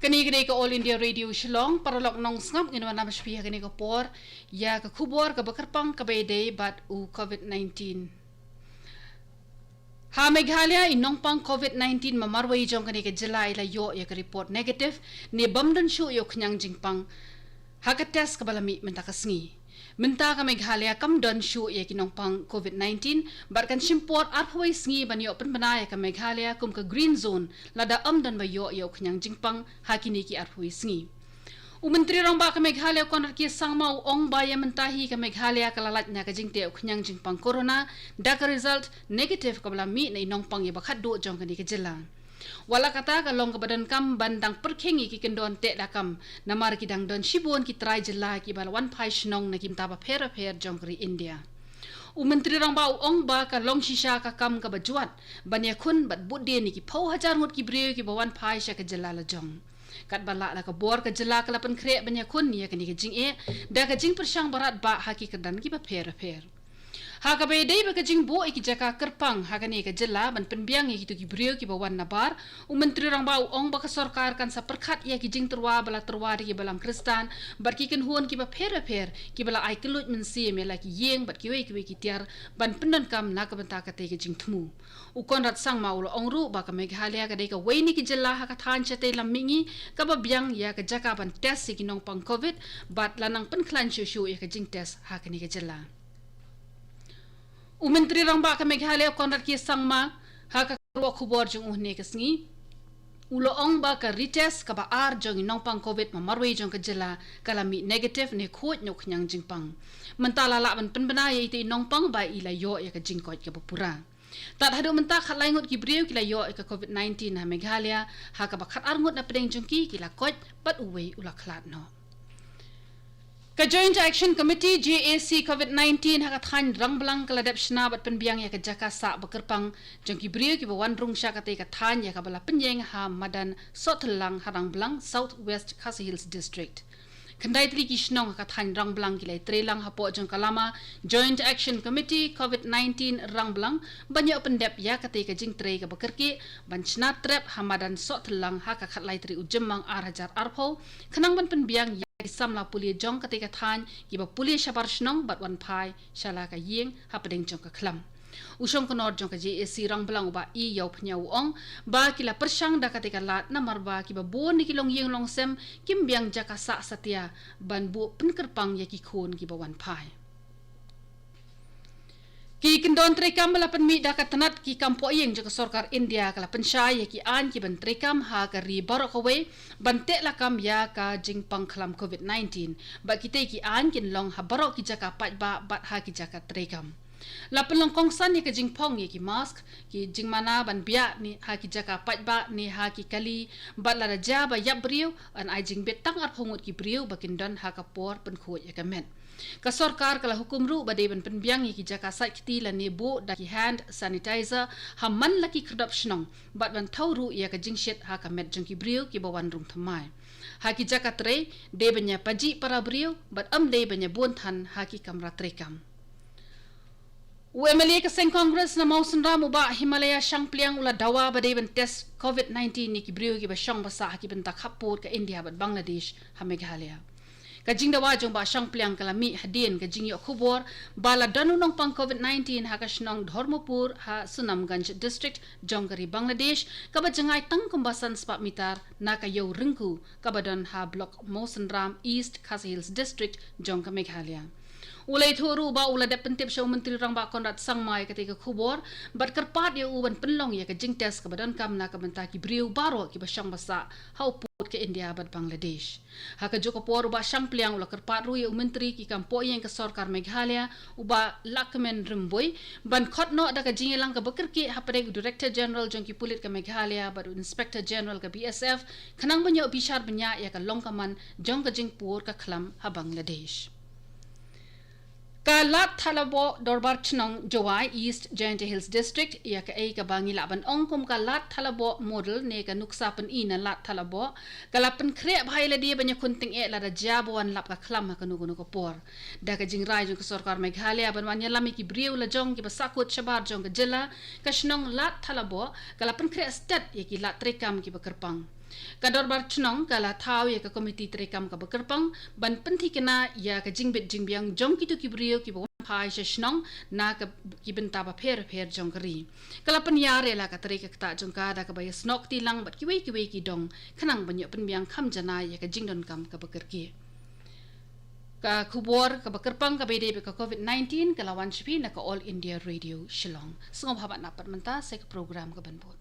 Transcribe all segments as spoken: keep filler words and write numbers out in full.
Kane ka dei ka All India Radio Shillong, paralok nongsngap, ngin wan ïashem ha kane ka por ïa ka khubor kaba kyrpang kaba ïadei bad u covid nineteen. Ha Meghalaya, i nongpang covid nineteen ba marwei jong kane ka jylla i la ïoh ïa ka report negative ne bym don shuh ïa u khñiang jingpang ha ka test kaba la mih mynta ka sngi. Mynta ka Meghalaya kam don shuh ïa ki nongpang covid nineteen, bad kan shim por arphew wei sngi ban ïoh pynbna ïa ka Meghalaya kum ka green zone lada ym don ba ïoh ïa u khñiang jingpang ha kine ki arphew wei sngi. U Myntri Rangbah ka Meghalaya, Conrad K Sangma, u ong ba ïa mynta hi ka Meghalaya ka la lait na ka jingteh u khñiang jingpang corona da ka result negative kaba la mih na i nongpang ïa ba khatduh jong kane ka jylla. Wat la kata, ka long kaba donkam ban dang pyrkhing ïa ki kyndon teh da kam, namar ki dang don shibun ki trai jylla kiba la wan phai shnong na ki bynta bapher bapher jong ka ri India. U Myntri Rangbah u ong ba ka long shisha ka kam kaba jwat ban ïakhun bad bud dien ïa ki phew hajar ngut ki briew kiba wan phai sha ka jylla la jong. Katba lah la ka bor, ka jylla ka la pynkhreh ban ïakhun ïa kane ka jingeh da ka jingpyrshang barat bah ha ki kyrdan kiba pher bapher. Ha kaba ïadei bad ka jingbuh ïa ki jaka kyrpang ha kane ka jylla ban pynbiang ïa kito ki briew kiba wan nabar, u Myntri Rangbah u ong ba ka sorkar kan sa pyrkhat ïa ki jingtyrwa ba la tyrwa da ki balang Khristan bad ki kynhun kiba pher bapher kiba la ai kylluid mynsiem ïa la ki ïing bad kiwei kiwei ki tiar ban pyndonkam na ka bynta katei ka jingthmu. U Conrad Sangma u la ong ruh ba ka Meghalaya ka dei kawei na ki jylla ha ka thaiñ shatei lam mihngi kaba biang ïa ka jaka ban test ïa ki nongpang covid, bad la nang pynkhlaiñ shuh shuh ïa ka jingtest ha kane ka jylla. U Myntri Rangbah ka Meghalaya, Conrad K Sangma, ha ka kyrwoh khubor jong u hynne ka sngi, u la ong ba ka retest kaba ar jong i nongpang covid ba marwei jong ka jylla ka la mih negative ne khuid na u khñiang jingpang. Mynta la lah ban pynbna ïa ita i nongpang ba i la ïoh ïa ka jingkoit kaba pura. Tad haduh mynta, khatlai ngut ki briew ki la ïoh ïa ka covid nineteen ha Meghalaya, ha kaba khatar ngut na pdeng jong ki ki la koit bad uwei u la khlad noh. Ka Joint Action Committee, J A C, covid nineteen ha ka thaiñ Rangblang ka la dep shna bad pynbiang ïa ka jaka sah ba kyrpang jong ki briew kiba wan rung sha katei ka thaiñ, ïa kaba la pynïeng ha madan Sohthllang ha Rangblang, South West Khasi Hills District. Khyndai tylli ki shnong ha ka thaiñ Rangblang ki la ïatrei lang hapoh jong ka lama Joint Action Committee covid nineteen Rangblang ban ïoh pyndep ïa katei ka jingtrei kaba kyrkieh ban shna trep ha madan Sohthllang ha ka khatlai tarik u Jymmang ar hajar arphew, khnang ban pynbiang ïa ki samla pule jong katei ka thaiñ kiba pule shabar shnong bad wan phai sha la ka ïing hapdeng jong ka khlam. U shongknor jong ka J A C Rangblang, u Bah E Ïawphnia, u ong ba ki la pyrshang da katei ka lad namar ba kiba bun na ki longïing longsem kim biang jaka sah satia ban buh pynkyrpang ïa ki khun kiba wan phai. Ki kyndon treikam ba la pynmih da ka tnat ki kam pohïing jong ka sorkar India ka la pynshai ïa ki aiñ ki ban treikam ha ka ri baroh kawei ban teh lakam ïa ka jingpang khlam covid nineteen. Bad kitei ki aiñ kin long ha baroh ki jaka paidbah bad ha ki jaka treikam. La pynlong kongsan ïa ka jingphong ïa ki mask, ki jingmana ban biah ne ha ki jaka paidbah ne ha ki kali, bad lada jia ba ïap briew, yn ai jingbit tang arphew ngut ki briew ba kin don ha ka por pynkhuid ïa ka met. Ka sorkar ka la hukum ruh ba dei ban pynbiang ïa ki jaka sait kti lane buh da ki hand sanitizer ha man la ki khyrdop shnong, bad ban thew ruh ïa ka jingshit ha ka met jong ki briew kiba wan rung thymmai. Ha ki jaka trei, dei ban ïa pajih para briew bad ym dei ban ïa bun than ha ki kamra treikam. U M L A ka seng Congress na Mawsynram, u Bah Himalaya Shangpliang, u la dawa ba dei ban test covid nineteen ïa ki briew kiba shong ba sah ha ki bynta khappud ka India bad Bangladesh ha Meghalaya. Ka jingdawa jong Bah Shangpliang ka la mih hadien ka jingïoh khubor ba la don u nongpang covid nineteen ha ka shnong Dharmapur ha Sunamganj District jong ka ri Bangladesh, kaba jngai tang kumba san spah mitar na ka ïew Ringku kaba don ha Block Mawsynram, East Khasi Hills District jong ka Meghalaya. U la ïathuh ruh ba u la dep pyntip sha u Myntri Rangbah Conrad Sangma ïa katei ka khubor bad kyrpad ïa u ban pynlong ïa ka jingtest kaba donkam na ka bynta ki briew baroh kiba shong ba sah ha u pud ka India bad Bangladesh. Ha kajuh ka por, u Bah Shangpliang u la kyrpad ruh ïa u Myntri ki kam pohïing ka sorkar Meghalaya, u Bah Lahkmen Rymbui, ban khot noh da ka jingïalang kaba kyrkieh hapdeng u Director General jong ki pulit ka Meghalaya bad u Inspector General ka B S F, khnang ban ïoh bishar bniah ïa ka long ka man jong ka jingpur ka khlam ha Bangladesh. Ka Lad Thadlaboh Dorbar Chnong, Jowai, East Jaintia Hills District, ïa kaei kaba ngi lah ban ong kum ka Lad Thadlaboh Model ne ka nuksa pyni na Lad Thadlaboh, ka la pynkhreh bha ïa lade ban ïakhun tyngeh lada jia ba wan lap ka khlam ha kano kano ka por. Da ka jingrai jong ka sorkar Meghalaya ban wan ïalam ïa ki briew lajong kiba sahkut shabar jong ka jylla, ka shnong Lad Thadlaboh ka la pynkhreh stet ïa ki lad treikam kiba kyrpang. Ka Dorbar Chnong ka la thaw ïa ka komiti treikam kaba kyrpang ban pynthikna ïa ka jingbit jingbiang jong kito ki briew kiba wan phai sha shnong na ka ki bynta bapher bapher jong ka ri. Ka la pynïar ïa la ka trei ka ktah jong ka da kaba ïasnoh kti lang bad kiwei kiwei ki dong khnang ban ïoh pynbiang kham janai ïa ka jingdonkam kaba kyrkieh. Ka khubor kaba kyrpang kaba ïadei bad ka covid nineteen ka la wan sha phi na ka All India Radio Shillong. Sngewbha ban ïa peit mynta sa ka program kaban bud.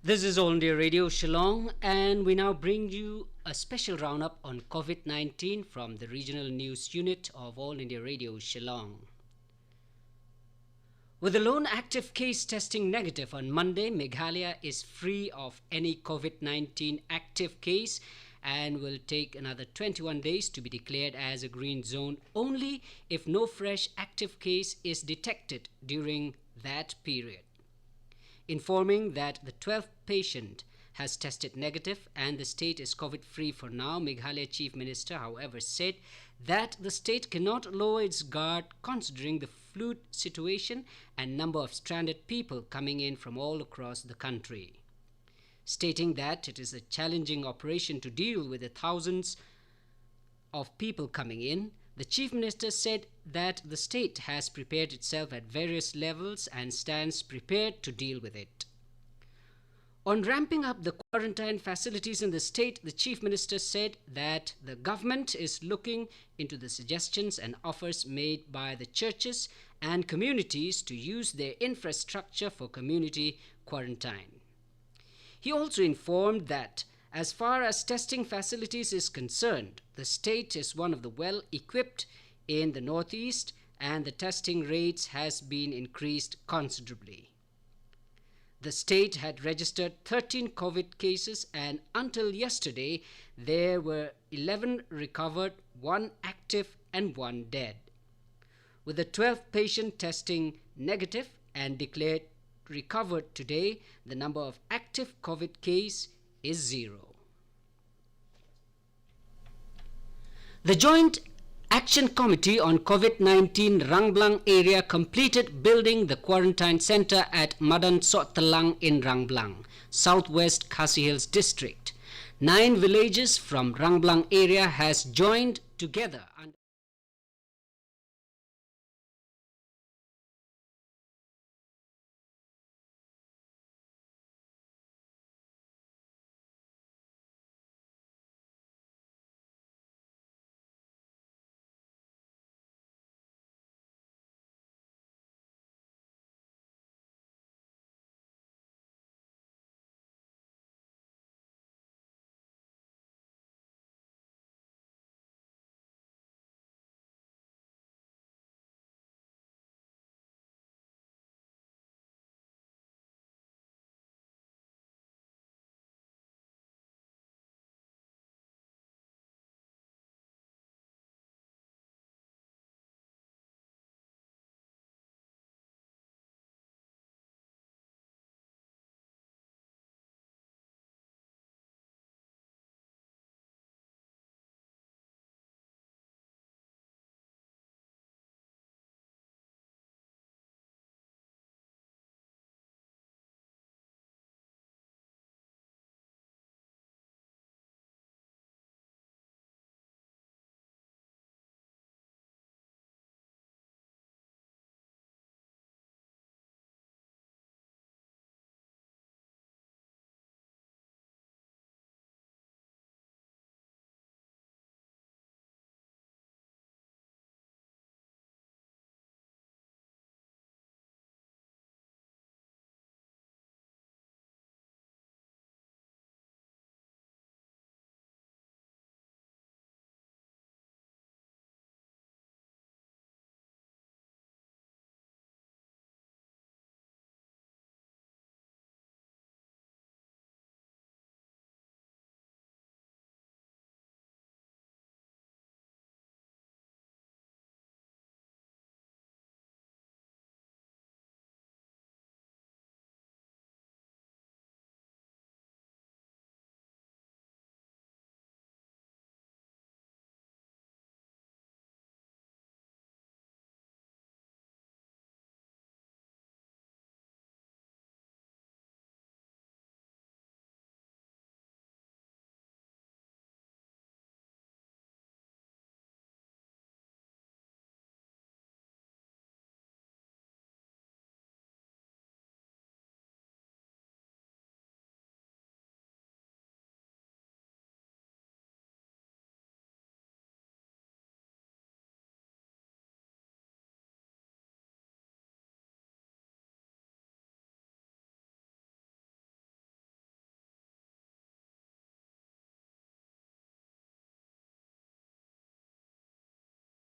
This is All India Radio Shillong, and we now bring you a special roundup on covid nineteen from the regional news unit of All India Radio Shillong. With a lone active case testing negative on Monday, Meghalaya is free of any covid nineteen active case and will take another twenty-one days to be declared as a green zone only if no fresh active case is detected during that period. Informing that the twelfth patient has tested negative and the state is covid free for now, Meghalaya Chief Minister, however, said that the state cannot lower its guard considering the fluid situation and number of stranded people coming in from all across the country. Stating that it is a challenging operation to deal with the thousands of people coming in, the Chief Minister said that the state has prepared itself at various levels and stands prepared to deal with it. On ramping up the quarantine facilities in the state, the Chief Minister said that the government is looking into the suggestions and offers made by the churches and communities to use their infrastructure for community quarantine. He also informed that, as far as testing facilities is concerned, the state is one of the well equipped in the Northeast, and the testing rates has been increased considerably. The state had registered thirteen covid cases, and until yesterday, there were eleven recovered, one active, and one dead. With the twelfth patient testing negative and declared recovered today, the number of active covid case is zero. The Joint Action Committee on covid nineteen Rangblang area completed building the quarantine center at Madan Sohtlang in Rangblang, Southwest Khasi Hills District. Nine villages from Rangblang area has joined together under